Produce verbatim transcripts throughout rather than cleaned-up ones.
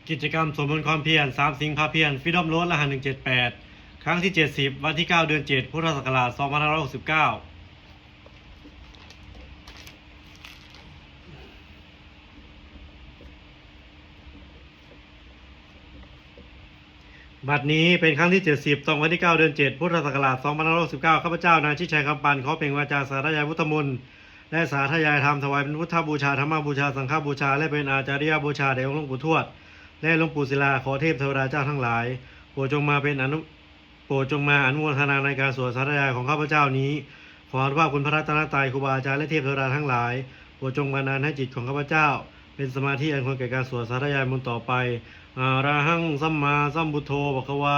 กิจกรรมสวดมนต์ความเพียรสามสิงห์พาเพียร Freedom Road รหัส หนึ่งเจ็ดแปด ครั้งที่ เจ็ดสิบ วันที่ เก้า เดือน เจ็ด พุทธศักราช สองพันห้าร้อยหกสิบเก้า บัดนี้เป็นครั้งที่ เจ็ดสิบ ตรงวันที่ เก้า เดือน เจ็ด พุทธศักราช สองพันห้าร้อยหกสิบเก้า ข้าพเจ้านายชิดชัย คำปัน ขอเปล่งวาจาสาธยายพุทธมนต์ และสาธยายธรรม ถวายเป็นพุทธบูชา ธรรมบูชา สังฆบูชา และเป็นอาจาริยบูชาแด่องค์หลวงปู่ทวด และหลวงปู่ศิลา ขอเทพเทวดาเจ้าทั้งหลาย โปรดจงมาเป็นอนุ โปรดจงมาอนุโมทนาในการสวดสาธยายของข้าพเจ้านี้ ขออานุภาพคุณพระรัตนตรัย ครูบาอาจารย์ และเทพเทวดาทั้งหลาย โปรดจงบันดาลให้จิตของข้าพเจ้า เป็นสมาธิอันควรแก่การสวดสาธยายมนต์ต่อไป Arahaṃ sammāsambuddho bhagavā,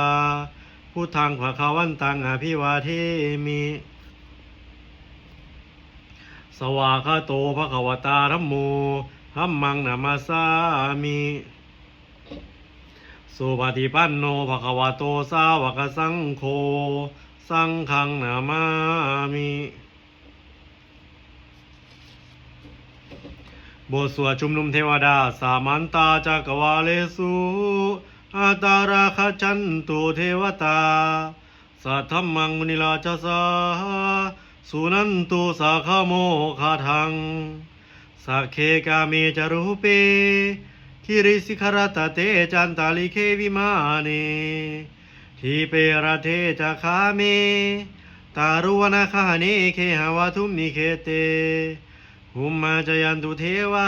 buddhaṃ bhagavantaṃ abhivādemi. Svākkhāto bhagavatā dhammo, dhammaṃ namassāmi. Supaṭipanno bhagavato sāvakasaṅgho, saṅghaṃ namāmi. บทสวดชุมนุมเทวดา Samantā cakkavāḷesu, atrāgacchantu devatā, saddhammaṃ munirājassa, suṇantu saggamokkhadaṃ. Sagge kāme ca rūpe, girisikharataṭe cantalikkhe vimāne, dīpe raṭṭhe ca gāme, taruvanagahane gehavatthumhi khette, bhummā cāyantu devā,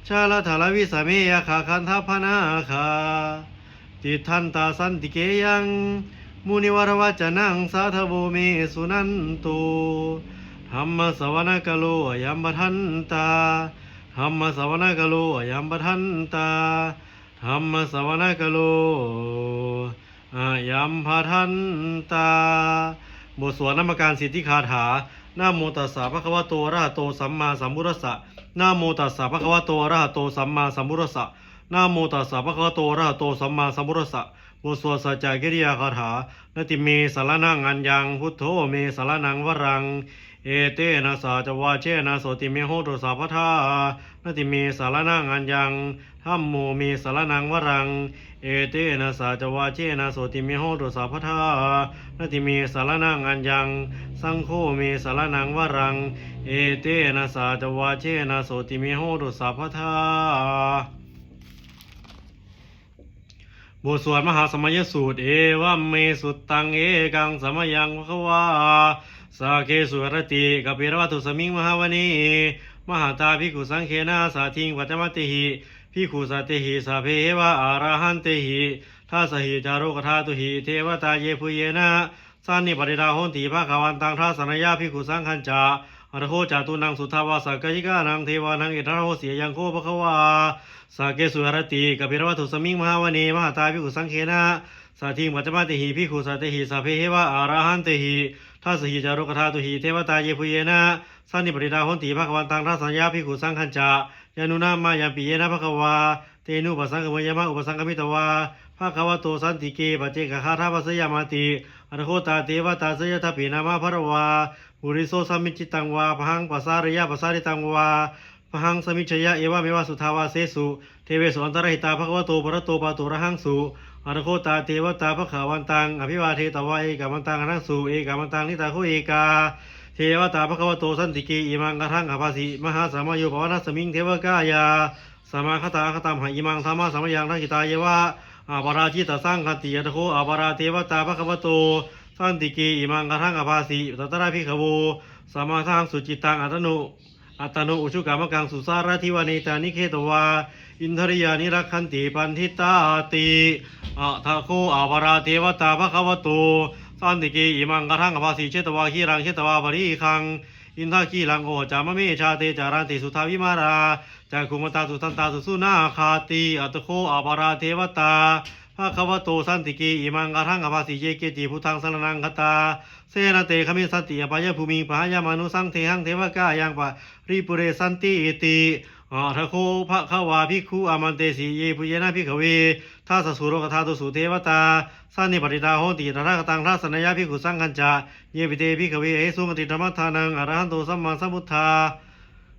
jalathalavisame yakkhagandhabbanāgā, tiṭṭhantā santike yaṃ munivaravacanaṃ sādhavo me suṇantu. Dhammassavanakālo ayam bhadantā. Dhammassavanakālo ayam bhadantā. Dhammassavanakālo ayam bhadantā. บทสวดนมการสิทธิคาถา Namo tassa bhagavato arahato sammāsambuddhassa. Namo tassa bhagavato arahato sammāsambuddhassa. Namo tassa bhagavato arahato sammāsambuddhassa. บทสวดสัจจกิริยาคาถา Natthi me saraṇaṃ aññaṃ, buddho me saraṇaṃ varaṃ, etena saccavajjena sotthi me hotu sabbadā. Natthi me saraṇaṃ aññaṃ, dhammo me saraṇaṃ varaṃ, etena saccavajjena sotthi me hotu sabbadā. Natthi me saraṇaṃ aññaṃ, saṅgho me saraṇaṃ varaṃ, etena saccavajjena sotthi me hotu sabbadā. บทสวดมหาสมัยสูตร Evaṃ me sutaṃ. Ekaṃ samayaṃ bhagavā sakkesu viharati kapilavatthusmiṃ mahāvane mahatā bhikkhusaṅghena saddhiṃ pañcamattehi bhikkhusatehi sabbeheva arahantehi. Dasahi ca lokadhātūhi devatā yebhuyyena sannipatitā honti bhagavantaṃ dassanāya bhikkhusaṅghañca. Atha kho catunnaṃ suddhāvāsakāyikānaṃ devānaṃ etadahosi: Ayaṃ kho bhagavā sakkesu viharati kapilavatthusmiṃ mahāvane mahatā bhikkhusaṅghena saddhiṃ pañcamattehi bhikkhusatehi sabbeheva arahantehi. Dasahi ca lokadhātūhi devatā yebhuyyena sannipatitā honti bhagavantaṃ dassanāya bhikkhusaṅghañca. Yannūna mayampi yena bhagavā tenupasaṅkameyyāma, upasaṅkamitvā bhagavato santike paccekagāthā bhāseyyāmāti. Atha kho tā devatā seyyathāpi nāma balavā puriso sammiñjitaṃ vā bāhaṃ pasāreyya, pasāritaṃ vā bāhaṃ sammiñjeyya, evameva suddhāvāsesu devesu antarahitā bhagavato purato pāturahaṃsu. Atha kho tā devatā bhagavantaṃ abhivādetvā ekamantaṃ aṭṭhaṃsu. Ekamantaṃ ṭhitā kho ekā devatā bhagavato santike imaṃ gāthaṃ abhāsi: Mahāsamayo pavanasmiṃ, devakāyā samāgatā; āgatamha imaṃ dhammasamayaṃ, dakkhitāyeva aparājitasaṅghanti. Atha kho aparā devatā bhagavato santike imaṃ gāthaṃ abhāsi: Tatra bhikkhavo samādahaṃsu, cittaṃ attano attano ujukamakaṃsu, sārathīva nettāni gahetvā indriyāni rakkhanti paṇḍitāti. Atha kho aparā devatā bhagavato santike imaṃ gāthaṃ abhāsi: Chetvā khīlaṃ chetvā palighaṃ, indakhīlaṃ ohaccamanejā; te caranti suddhā vimalā, cakkhumatā sudantā susunāgāti. Atha kho aparā devatā bhagavato santike imaṃ gāthaṃ abhāsi: Ye keci buddhaṃ saraṇaṃ gatāse, na te gamissanti apāyabhūmiṃ; pahāya mānusaṃ dehaṃ, devakāyaṃ paripūressantīti. Atha kho bhagavā bhikkhū āmantesi: Yebhuyyena bhikkhave dasasu lokadhātūsu devatā sannipatitā honti tathāgataṃ dassanāya bhikkhusaṅghañca. Yepi te bhikkhave ahesuṃ atītamaddhānaṃ arahanto sammāsambuddhā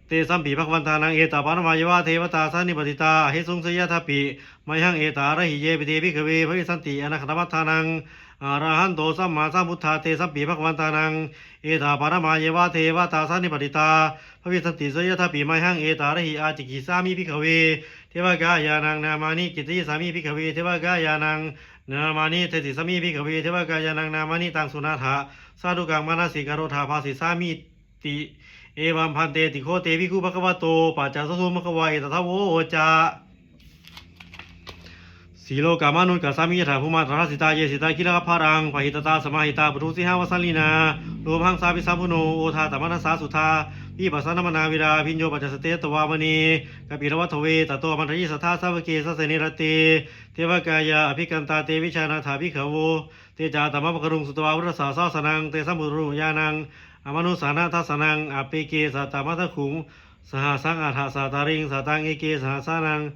tesampi bhagavantānaṃ etaparamāyeva devatā sannipatitā ahesuṃ seyyathāpi mayhaṃ etarahi. Yepi te bhikkhave bhavissanti anāgatamaddhānaṃ arahanto sammāsambuddhā, tesampi bhagavantānaṃ etaparamāyeva devatā sannipatitā bhavissanti seyyathāpi mayhaṃ etarahi. Ācikkhissāmi bhikkhave devakāyānaṃ nāmāni, kittayissāmi bhikkhave devakāyānaṃ nāmāni, desissāmi bhikkhave devakāyānaṃ nāmāni. Taṃ suṇātha sādhukaṃ manasikarotha bhāsissāmīti. Evaṃ bhanteti kho te bhikkhū bhagavato paccassosuṃ. Bhagavā etadavoca: Silokamanukassāmi yattha bhummā tadassitā, ye sitā girigabbharaṃ pahitattā samāhitā puthū sīhāva sallīnā lomahaṃsābhisambhuno odātamanasā suddhā vippasannamanāvilā bhiyyo pañcasate ñatvā vane kāpilavatthave tato āmantayi satthā sāvake sāsane rate devakāyā abhikkantā te vijānātha bhikkhavo. Te ca ātappamakaruṃ sutvā buddhassa sāsanaṃ tesampāturahu ñāṇaṃ amanussāna dassanaṃ appeke satamaddakkhuṃ sahassaṃ atha sattariṃ sataṃ eke sahassānaṃ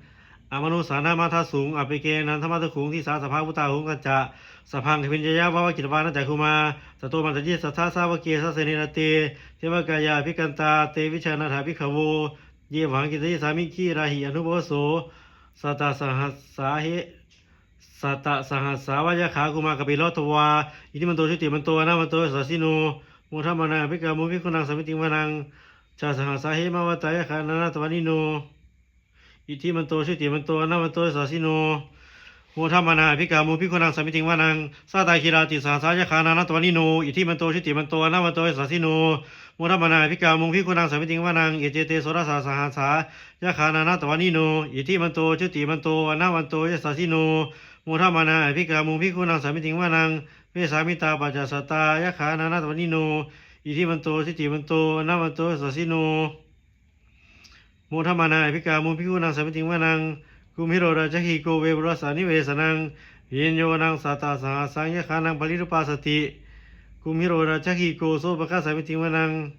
amanussānamaddasuṃ appekenantamaddakkhuṃ. Disā sabbā phuṭā ahāguṃ tassa sabbaṃ abhiññāya vavakkhitvāna cakkhumā tato āmantayi satthā sāvake sāsane rate devakāyā abhikkantā te vijānātha bhikkhavo. Ye vohaṃ kittayissāmi girāhi anupubbaso sattasahassā he sattasahassā va yakkhā bhummā kāpilavatthavā iddhimanto jutimanto vaṇṇavanto yasassino modamānā abhikkāmuṃ bhikkhūnaṃ samitiṃ vanaṃ. Chasahassā hemavatā yakkhā nānattavaṇṇino iddhimanto jutimanto vaṇṇavanto yasassino modamānā abhikkāmuṃ bhikkhūnaṃ samitiṃ vanaṃ. Sātāgirā tisahassā yakkhā nānattavaṇṇino iddhimanto jutimanto vaṇṇavanto yasassino modamānā abhikkāmuṃ bhikkhūnaṃ samitiṃ vanaṃ. Iccete soḷasasahassā yakkhā nānattavaṇṇino iddhimanto jutimanto vaṇṇavanto yasassino modamānā abhikkāmuṃ bhikkhūnaṃ samitiṃ vanaṃ. Vessāmittā pañcasatā yakkhā nānattavaṇṇino iddhimanto jutimanto vaṇṇavanto yasassino modamānā abhikkāmuṃ bhikkhūnaṃ samitiṃ vanaṃ. Kumbhīro rājagahiko vepullassa nivesanaṃ bhiyyo naṃ satasahassaṃ yakkhānaṃ payirupāsati. Kumbhīro rājagahiko sopāga samitiṃ vanaṃ.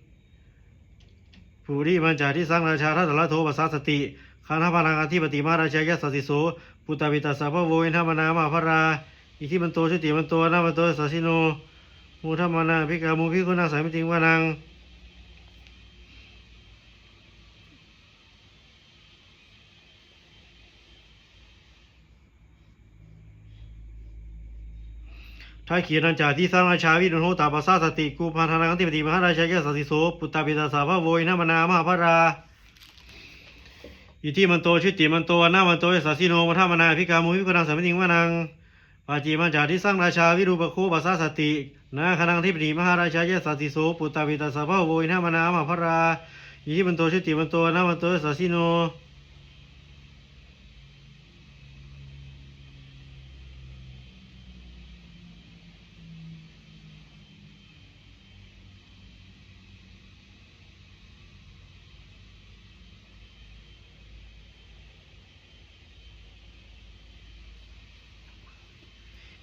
Purimañca disaṃ rājā dhataraṭṭho pasāsati gandhabbānaṃ ādhipati mahārājā yasassi so. Puttāpi tassa bahavo indanāmā mahabbalā iddhimanto jutimanto vaṇṇavanto yasassino modamānā abhikkāmuṃ bhikkhūnaṃ samitiṃ vanaṃ. Dakkhiṇañca disaṃ rājā virūḷho tappasāsati kumbhaṇḍānaṃ ādhipati mahārājā yasassi so. Puttāpi tassa bahavo indanāmā mahabbalā iddhimanto jutimanto vaṇṇavanto yasassino modamānā abhikkāmuṃ bhikkhūnaṃ samitiṃ vanaṃ. Pacchimañca disaṃ rājā virūpakkho pasāsati nāgānaṃ ādhipati mahārājā yasassi so. Puttāpi tassa bahavo indanāmā mahabbalā iddhimanto jutimanto vaṇṇavanto yasassino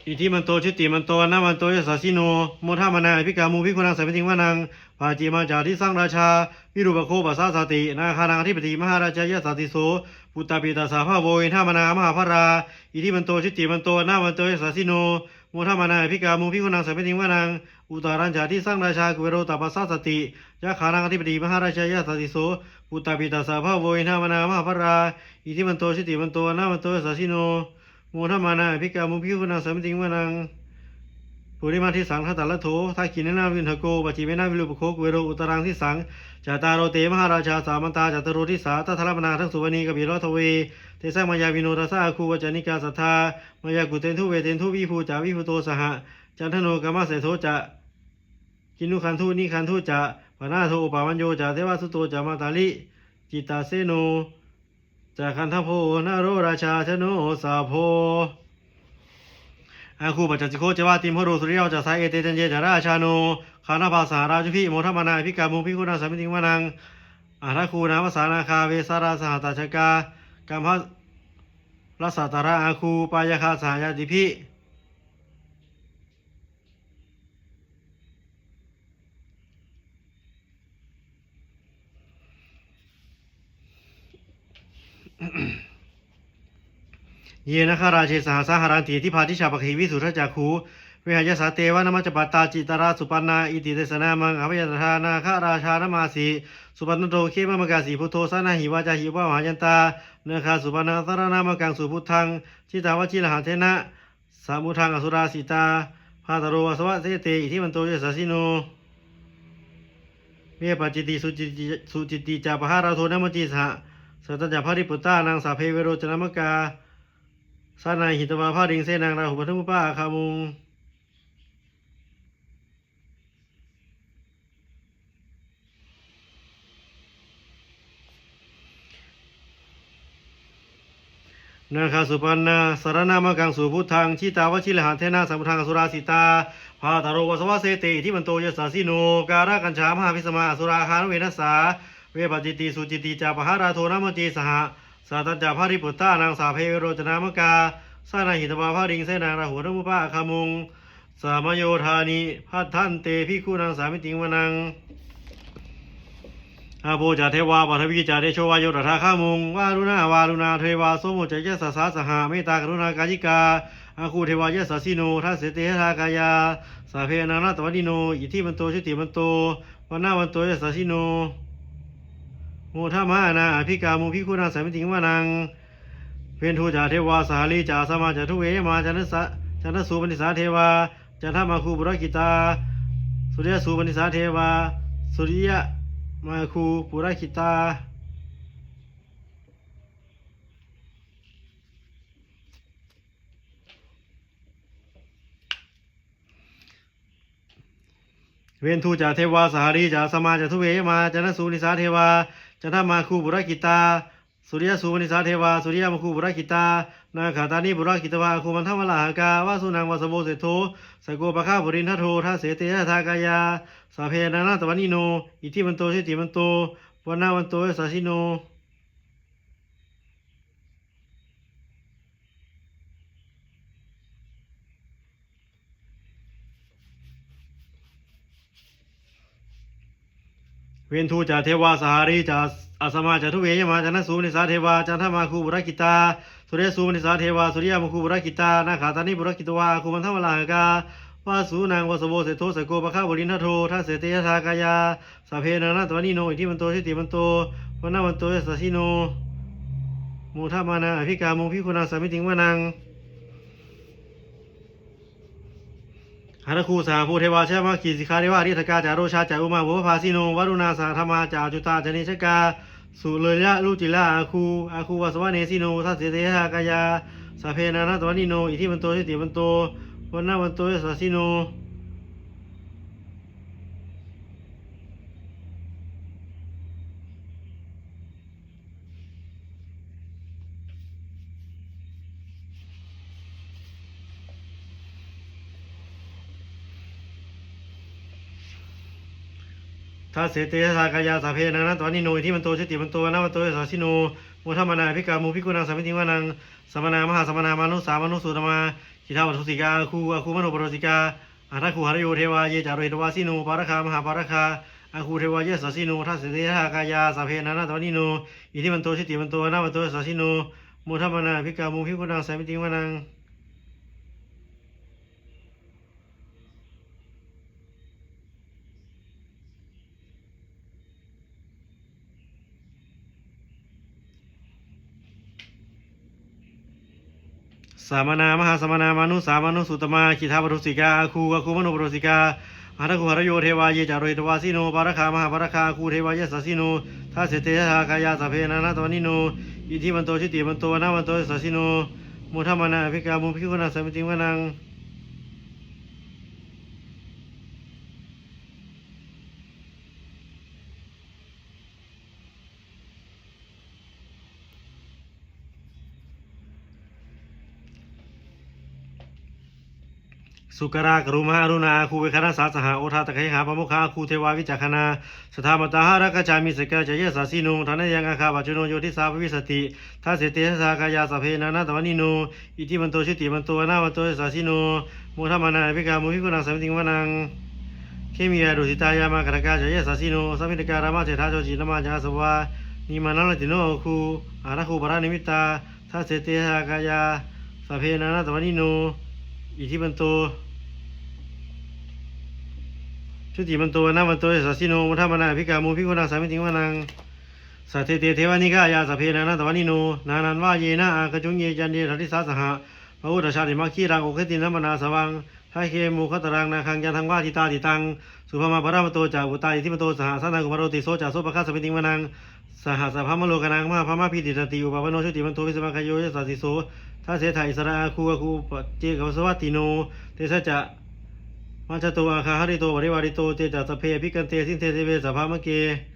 iddhimanto jutimanto vaṇṇavanto yasassino modamānā abhikkāmuṃ bhikkhūnaṃ samitiṃ vanaṃ. Pacchimañca disaṃ rājā virūpakkho pasāsati nāgānaṃ ādhipati mahārājā yasassi so. Puttāpi tassa bahavo indanāmā mahabbalā iddhimanto jutimanto vaṇṇavanto yasassino modamānā abhikkāmuṃ bhikkhūnaṃ samitiṃ vanaṃ. Uttarañca disaṃ rājā kuvero tappasāsati yakkhānaṃ ādhipati mahārājā yasassi so. Puttāpi tassa bahavo indanāmā mahabbalā iddhimanto jutimanto vaṇṇavanto yasassino modamānā abhikkāmuṃ bhikkhūnaṃ samitiṃ vanaṃ. Purimaṃ disaṃ dhataraṭṭho dakkhiṇena virūḷhako pacchimena virūpakkho kuvero uttaraṃ disaṃ. Cattāro te mahārājā samantā caturo disā daddallamānā aṭṭhaṃsu vane kāpilavatthave. Tesaṃ māyāvino dāsā āgū vañcanikā saṭhā mayaṃ kuṭeṇḍu veṭeṇḍu viṭū ca viṭuṭo saha candano kāmaseṭṭho ca kinnughaṇḍu nighaṇḍu ca panādo opamañño ca devasūto ca mātali cittaseno ca gandhabbo naḷorājā janosabho āgū pañcasikho ceva timbarū suriyavacchasā ete caññe ca rājāno gandhabbā saha rājubhi modamānā abhikkāmuṃ bhikkhūnaṃ samitiṃ vanaṃ. Athāgū nābhasā nāgā vesālā sahatacchakā kambalassatarā āgū pāyāgā saha ñātibhi ye nāgarāje sahasā haranti dibbā dijā pakkhi visuddhacakkhū Vehāyasā te vanamajjhapattā citrā supaṇṇā iti tesa nāmaṃ. Abhayantadā nāgarājānamāsi, supaṇṇato khemamakāsi buddho saṇhāhi vācāhi upavhayantā. Nāgā supaṇṇā saraṇamakaṃsu buddhaṃ, jitā vajirahatthena samuddaṃ asurā sitā. Bhātaro vāsavassete iddhimanto yasassino. Vepacitti Sucitti ca Pahārādo Namucī saha, satañca Baliputtānaṃ sabbe Verocanāmakā, sannayhitvā baliṃ senaṃ Rāhubandhanamupaāgamuṃ. Nāgā supaṇṇā saraṇamakaṃsu buddhaṃ, jitā vajirahatthena samuddaṃ asurā sitā. Bhātaro vāsavassete iddhimanto yasassino. Kālakañjā mahābhismā asurā dānaveghasā, Vepacitti Sucitti ca Pahārādo Namucī saha, satañca Baliputtānaṃ sabbe Verocanāmakā, sannayhitvā baliṃ senaṃ Rāhubandhanamupaāgamuṃ. Samayodāni bhaddante bhikkhūnaṃ samitiṃ vanaṃ. Āpo ca devā paṭhavī ca tejo vāyo tadāgamuṃ, Varuṇā Vāruṇā devā Somo ca Yasasā saha, Mettākaruṇākāyikā āgū devā yasassino. Dasete dasadhā kāyā sabbe nānattavaṇṇino, iddhimanto jutimanto vaṇṇavanto yasassino, modamānā abhikkāmuṃ bhikkhūnaṃ samitiṃ vanaṃ. Veṇḍū ca devā Sahalī ca Asamā ca duve Yamā, Candassūpanisā devā Candamāgū purakkhitā, Suriyassūpanisā devā Suriyamāgū purakkhitā. Veṇḍū ca devā Sahalī ca Asamā ca duve Yamā, Candassūpanisā devā Candamāgū purakkhitā, Suriyassūpanisā devā Suriyamāgū purakkhitā. Nakkhattāni purakkhitvā āgū mandavalāhakā, Vasūnaṃ vāsavo seṭṭho Sakkopāga purindado. Dasete dasadhā kāyā sabbe nānattavaṇṇino, iddhimanto jutimanto vaṇṇavanto yasassino. Veṇḍū ca devā Sahalī ca Asamā ca duve Yamā, Candassūpanisā devā Candamāgū purakkhitā, Suriyassūpanisā devā Suriyamāgū purakkhitā. Nakkhattāni purakkhitvā āgū mandavalāhakā, Vasūnaṃ vāsavo seṭṭho Sakkopāga purindado. Dasete dasadhā kāyā sabbe nānattavaṇṇino, iddhimanto jutimanto vaṇṇavanto yasassino, modamānā abhikkāmuṃ bhikkhūnaṃ samitiṃ vanaṃ. Athāgū sahabhū devā Jambūdīpavivhārakā ca, Rojā ca Ummāpupphanibhāsino, Varuṇā Sahadhammā ca Accutā ca Anejakā, Sūleyyarucirā āgū, āgū vāsavanesino. Dasete dasadhā kāyā sabbe nānattavaṇṇino, iddhimanto jutimanto vaṇṇavanto yasassino. Dasete dasadhā kāyā sabbe nānattavaṇṇino, iddhimanto jutimanto vaṇṇavanto yasassino, modamānā abhikkāmuṃ bhikkhūnaṃ samitiṃ vanaṃ. Samānā mahāsamānā mānusā mānusuttamā, khiḍḍāpadūsikā āgū, āgū manopadūsikā. Athāgū harayo devā ye ca lohitavāsino, pāragā mahāpāragā āgū devā yasassino. Dasete dasadhā kāyā sabbe nānattavaṇṇino, iddhimanto jutimanto vaṇṇavanto yasassino, modamānā abhikkāmuṃ bhikkhūnaṃ samitiṃ vanaṃ. Samānā mahāsamānā mānusā mānusuttamā, khiḍḍāpadūsikā āgū, āgū manopadūsikā. Athāgū harayo devā ye ca lohitavāsino, pāragā mahāpāragā āgū devā yasassino. Dasete dasadhā kāyā sabbe nānattavaṇṇino, iddhimanto jutimanto vaṇṇavanto yasassino, modamānā abhikkāmuṃ bhikkhūnaṃ samitiṃ vanaṃ. Sukarā karumhā aruṇā āgū veghanasā saha, odātagayhā pāmokkhā āgū devā vicakkhaṇā. Sadāmattā hāragajā missakā ca yasassino, thanayaṃ āga pajjunno yo disā abhivassati. Dasete dasadhā kāyā sabbe nānattavaṇṇino, iddhimanto jutimanto vaṇṇavanto yasassino, modamānā abhikkāmuṃ bhikkhūnaṃ samitiṃ vanaṃ. Khemiyā tusitā yāmā kaṭṭhakā ca yasassino, lambitakā lāmaseṭṭhā jotināmā ca āsavā, nimmānaratino āgū, athāgū paranimmitā. Dasete dasadhā kāyā sabbe nānattavaṇṇino, iddhimanto jutimanto vaṇṇavanto yasassino, modamānā abhikkāmuṃ bhikkhūnaṃ samitiṃ vanaṃ. Saṭṭhete devanikāyā sabbe nānattavaṇṇino, nānattavaṇṇino nānaṃ vāyena āgañchuṃ ye caññe sadisā saha. Bāhuṃ dāsāyamagiriṃ oghatiṇṇamanāsavaṃ, dakkhemoghataraṃ nāgaṃ candaṃva asitātitaṃ. Subrahmā paramatto ca puttā iddhimato saha, sanaṅkumāro tisso ca sopāga samitiṃ vanaṃ. Sahassabrahmalokānaṃ mahābrahmābhitiṭṭhati, upapanno jutimanto bhismākāyo yasassi so. Dasettha issarā āgū āgū paccekavasavattino, tesañca majjhato āga hārito parivārito. Te ca sabbe abhikkante sinde deve sabrahmake.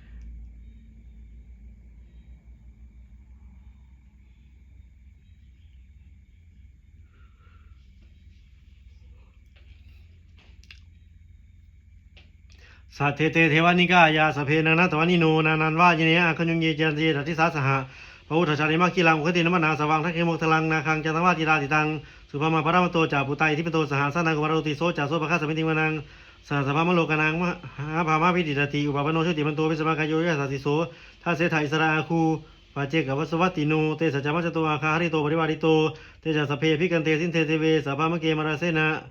Saṭṭhete devanikāyā sabbe nānattavaṇṇino, nānattavaṇṇino nānaṃ vāyena āgañchuṃ ye caññe sadisā saha. Bāhuṃ dāsāyamagiriṃ oghatiṇṇamanāsavaṃ, dakkhemoghataraṃ nāgaṃ candaṃva asitātitaṃ. Subrahmā paramatto ca puttā iddhimato saha, sanaṅkumāro tisso ca sopāga samitiṃ vanaṃ. Sahassabrahmalokānaṃ mahābrahmābhitiṭṭhati, upapanno jutimanto bhismākāyo yasassi so. Dasettha issarā āgū paccekavasavattino, tesañca majjhato āga hārito parivārito. Te ca sabbe abhikkante sinde deve sabrahmake, mārasenā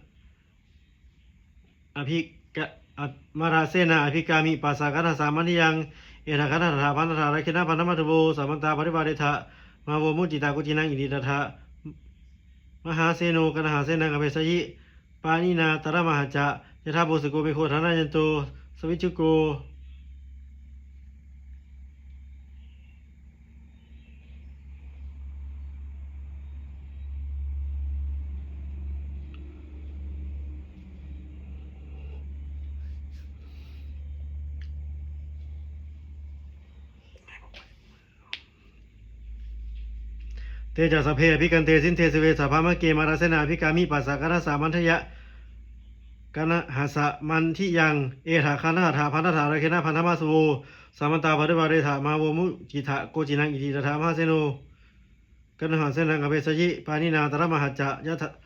abhika-, ab-, mārasenā abhikkāmi passa kaṇhassa mandiyaṃ. Etha gaṇhatha bandhatha rāgena bandhamatthu vo, samantā parivāretha mā vo muñcittha koci naṃ. Iti tattha mahāseno kaṇhasenaṃ apesayi, pāṇinā talamāhacca. Yathā pāvussako megho thanayanto savijjuko. Te ca sabbe abhikkante sinde deve sabrahmake, mārasenā abhikkāmi passa kaṇhassa mandiyaṃ, kaṇhassa mandiyaṃ. Etha gaṇhatha bandhatha rāgena bandhamatthu vo, samantā parivāretha mā vo muñcittha koci naṃ. Iti tattha mahāseno kaṇhasenaṃ apesayi, pāṇinā talamāhacca. Yathā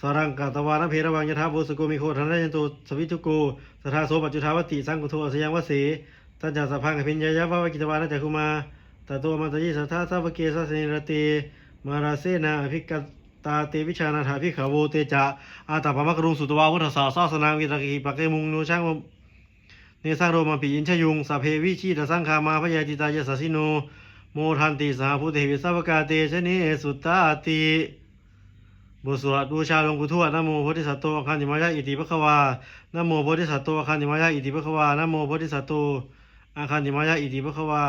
saraṃ katvāna bheravaṃ, yathā pāvussako megho thanayanto savijjuko. Tadā so paccudāvatti saṅkuddho asayaṃvase, tañca sabbaṃ abhiññāya vavakkhitvāna cakkhumā, tato āmantayi satthā sāvake sāsane rate. Mārasenā abhikkantā te vijānātha bhikkhavo, te ca ātappamakaruṃ sutvā buddhassa sāsanaṃ. Vitakkī pakkhi muñciṃ nesaṃ nesaṃ lomampi iñjayuṃ. Sabbe vijitasaṅgāmā bhayātītā yasassino, modanti saha bhūtehi sāvakā te janesutāti. บทสวดบูชาหลวงปู่ทวด Namo bodhisatto āgantimāya iti bhagavā. Namo bodhisatto āgantimāya iti bhagavā. Namo bodhisatto āgantimāya iti bhagavā.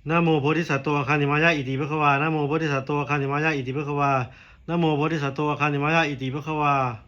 Namo bodhisatto āgantimāya iti bhagavā. Namo bodhisatto āgantimāya iti bhagavā. Namo bodhisatto āgantimāya iti bhagavā.